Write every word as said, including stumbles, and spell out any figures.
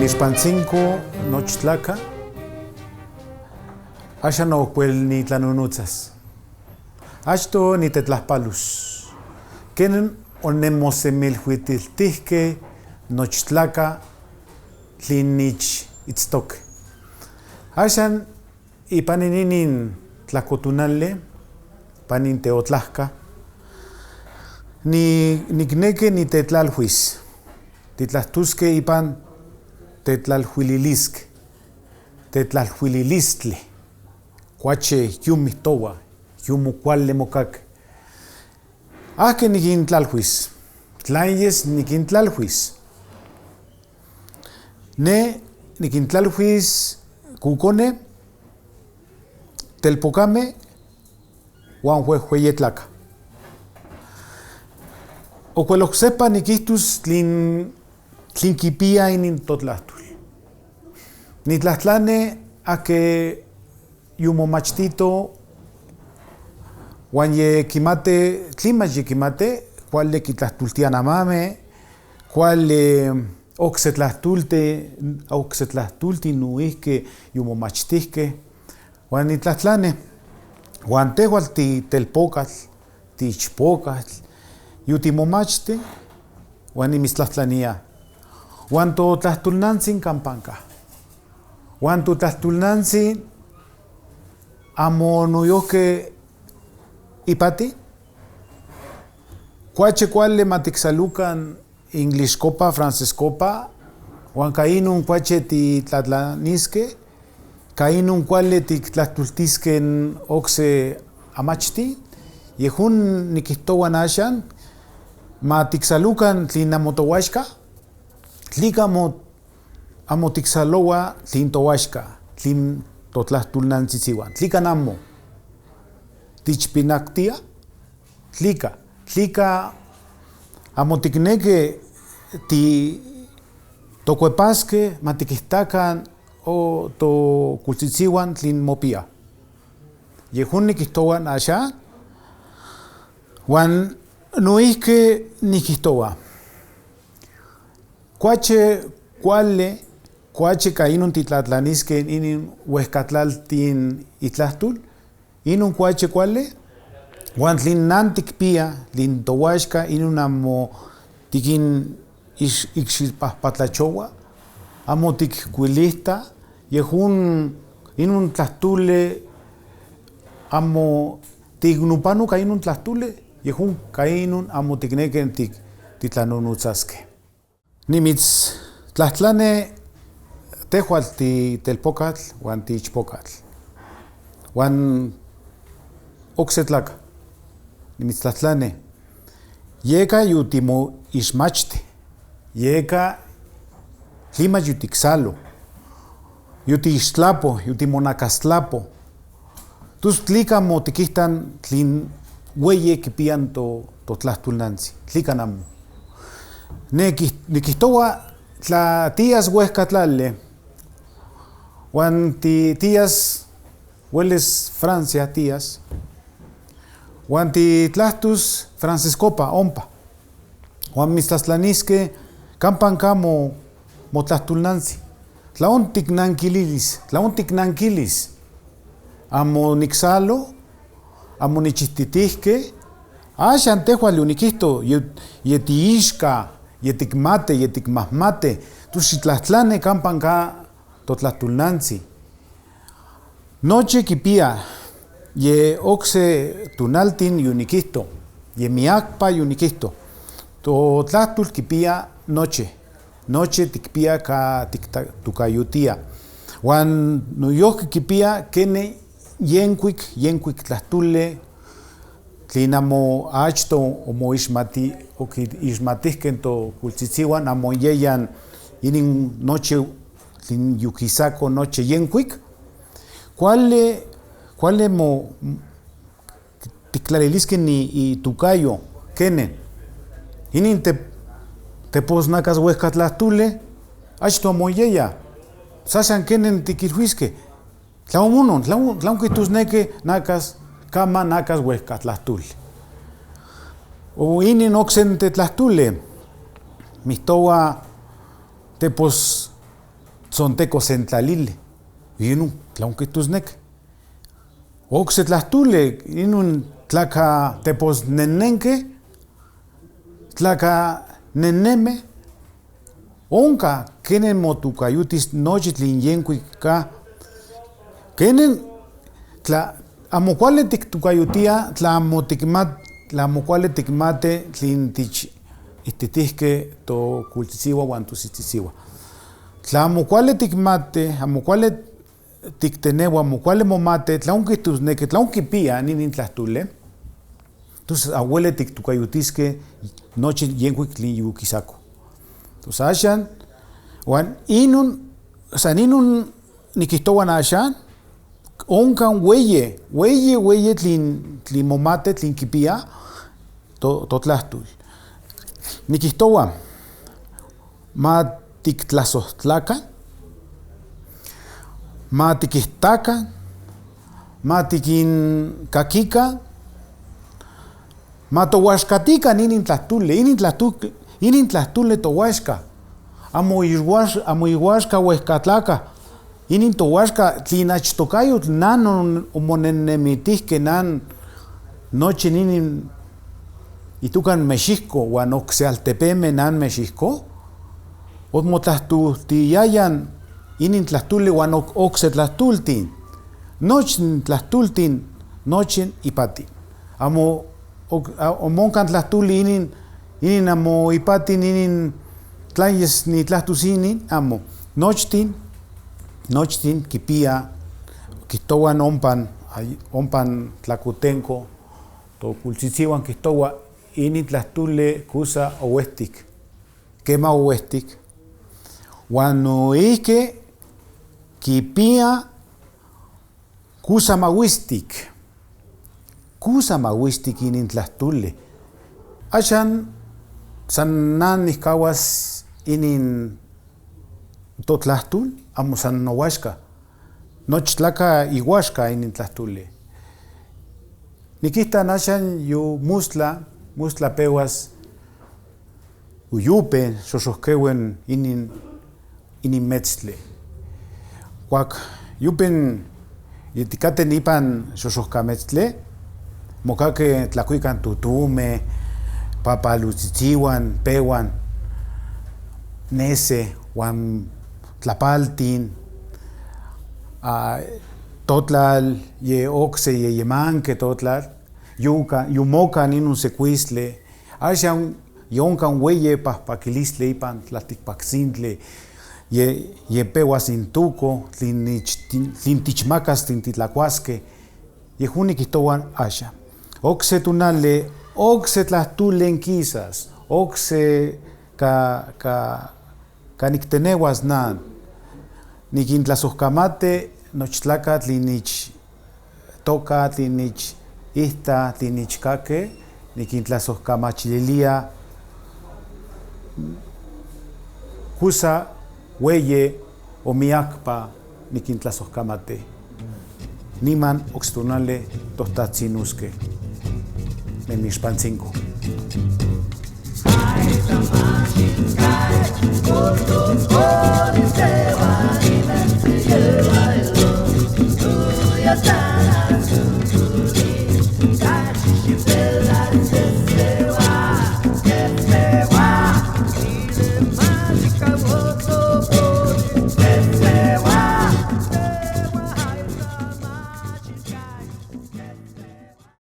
Ixpantzintiko nochi tlaka, axan okuel nitlanunutsas. Achto nitetlajpalus ken onemosemilhuitiltijkej nochi tlaka tlin nich itztoke. Axan ipan inin tlajkotonale, ipan nin teotlajka, ni, nikneki nitetlalhuis. Titlajtoske ipan tetlalhuililisk, tetlalhuililistli. Kuache yumitoa, yumokuali mokak. Ahke nikintlalhuis, tlaiyes nikintlalhuis. Ne nikintlalhuis kukone, telpokame, huan huehueyetlaka. Okuel oksejpa nikijtos tlin, tlin kipia inin totlajtol. Nitlajtlani ahke yumomachtito huan ye kimate, tlin mas ye kimate, kuali kitlajtoltia namame, kuali okse tlajtolti, okse tlajtolti noijki yumomachtijke. Huan nitlajtlani, huan tehual titelpokatl, tiichpokatl, yotimomachti, huan nimitstlajtlania, huan totlajtolnantsin kampa ka? Huan totlajtolnantsin amo noyohke ipati? Kuache kuali ma tiksalukan English kopa, Frances kopa, huan ka inon kuache titlatlaniske, ka inon kuali tiktlatoltiske okse amachtin. Yejon nikijtohua axan, ma tiksalukan tlin amo tohuaxka. Tlika amo, amo tiksalohua tlin tohuaxka, tlin totlajtolnantsitzihuan? Tlikan amo? Tichpinaktia? Tlika? Tlika amo tikneki ti tokuepaske ma tikitakan o tokualtsitzihuan tlin mopia? Yejon nikijtohua axan. Huan noijki nikijtohua, kuache kuali, kuache ka inon titlatlaniske inin huejkatlaltin itlajtol, inon kuache kuali. Huan tlin nan tikpia, tlin tohuaxka, inon amo tikin ix-, ikxipajpatlachohua, amo tikkuilijta, yejon inon tlajtoli amo tiknopano ka inon tlajtoli, yejon ka inon amo tikneki tik-, titlanonotsaske. Nimitstlajtlani tehual titelpokatl huan tiichpokatl. Huan okse tlaka, nimitstlajtlani, yeka yotimoixmachti, yeka tlin mas yotiksalo, yotiixtlapo, yotimonakastlapo. Tos tlika amo tikita tlin hueyi kipia to, totlajtolnantsin? Tlikan amo? Ne ki-, nikijtohua, tla tias huejkatlali, huan ti-, tias, hueles Francia tias, huan titlajtos Frances kopa ompa, huan mitstlajtlaniske kampa ka mo-, motlajtolnantsin. Tlaon tiknankilis, tlaon tiknankilis? Amo niksalo, amo nichititijke. Axan tehual yonikijto, ye, ye tiixka, ye tikmati, ye tikmamati. Tos xittlajtlani kampa ka totlajtolnantsin. Nochi kipia, ye okse tonaltin yonikijto, ye miakpa yonikijto. Totlajtol kipia nochi, nochi tikpia ka tikta-, tokayotia. Huan noyojki kipia kene yenkuik, yenkuik tlajtoli, tlin amo achto omoixmati-, okiixmatijke tokualtsitzihuan, amo yeyan inin nochi tlin yokisako nochi yenkuik. Kuali, kuali mo-, tiklaliliske ni itokayo, kene. Inin te-, tepos nakas huejkatlajtoli, achto amo yeya. Sasan kene tikilhuiske. Tlaon monon, tlaon, tlaon kijtosneki nakas, kama nakas huejkatlajtoli. O inin okse tetlajtoli, miktohua tepos Tontekoh sentlalil, inun tlaon kijtosnek. Okse tlahtule, inun tlaka teposnenenke, tlaka neneme, onka kenen motokayotis nochi tlin yenkuik ka, kenen tla amo kuali tiktokayotia, tla amo tikmat, tla amo kuali tikmati tlin tich ititihke tokultsitsihua huan tositsitsiua. Tla amo kuali tikmati, amo kuali tiktenehua, amo kuali momati tlaon kijtosneki, tlaon kipia nin, nin tlahtule. Entonces, a hueli tiktokayotiske nochi yenkuik tlin yu kisako. Entonces, ashan, huan inun, san inun nikijtohuan ashan, onkan hueye, hueye, hueye tlin, tlin momati, tlin kipia to, totlahtul. Nikijtohua, ma tiktlasohtlakan, ma tikitakan, ma tikinkakikan, ma tohuaxkatikan inin tlahtule, inin tlahtule, inin tlahtule tohuaxka. Amo ihuax-, amo ihuaxka huejkatlaka. Inin tohuaxka tlin achtokayotl nan omonenemitihke nan nochi inin itukan Mexiko huan okse altepeme nan Mexiko. Otmotlahtotiyaya inin tlahtule huan ok-, okse tlahtultin. Nochi tlahtultin, nochi ipati. Amo ok-, a-, amo onkan tlahtuli inin, inin amo ipati, inin tlanyes nitlahtos inin, amo. Nochtin, nochtin kipia, kijtohuan ompan, ay-, ompan tlakotenko, tokultsitzihuan kijtohua, inin tlahtule kusa ohuehtik, kema ohuehtik. Huan noihki kipia kusa mahuistik. Kusa mahuistik inin tlahtule. Ashan san nan nikahuas inin totlahtul, amo san nohuaxka. Nochi tlaka ihuaxka inin tlahtule. Nikijta ashan yu mostla, mostla pehuas, o yupen xoxokehuin inin, inin metztle. Kuak yupen yetikaten ipan xoxokameztle, mokake tlakuikan tutome, papalotzitsihuan, pehuan, nese, huan tlapaltin, a, totlal, ye okse, ye yemanke totlal, yuka, yu mokan inun sekuistle, ashan ye onkan hueye pahpakilistli ipan tlaltikpaktzintli, ye, ye pehuas nin tuko, tlin nich-, tlin tichmakas, tlin titlakuaske, yejuan nikijtohuan ashan. Okse tonali, okse tlahtule kisas, okse ka, ka, ka niktenehuas nan, nikintlasohkamati nochi tlaka tlin nich toka, tlin nich ita, tlin nich kake, nikintlasohkamachililia, kusa, hueye, o miakpa nikintlasohkamati. Niman okse tonali tohtahtzin noske. Memiixpantzinku.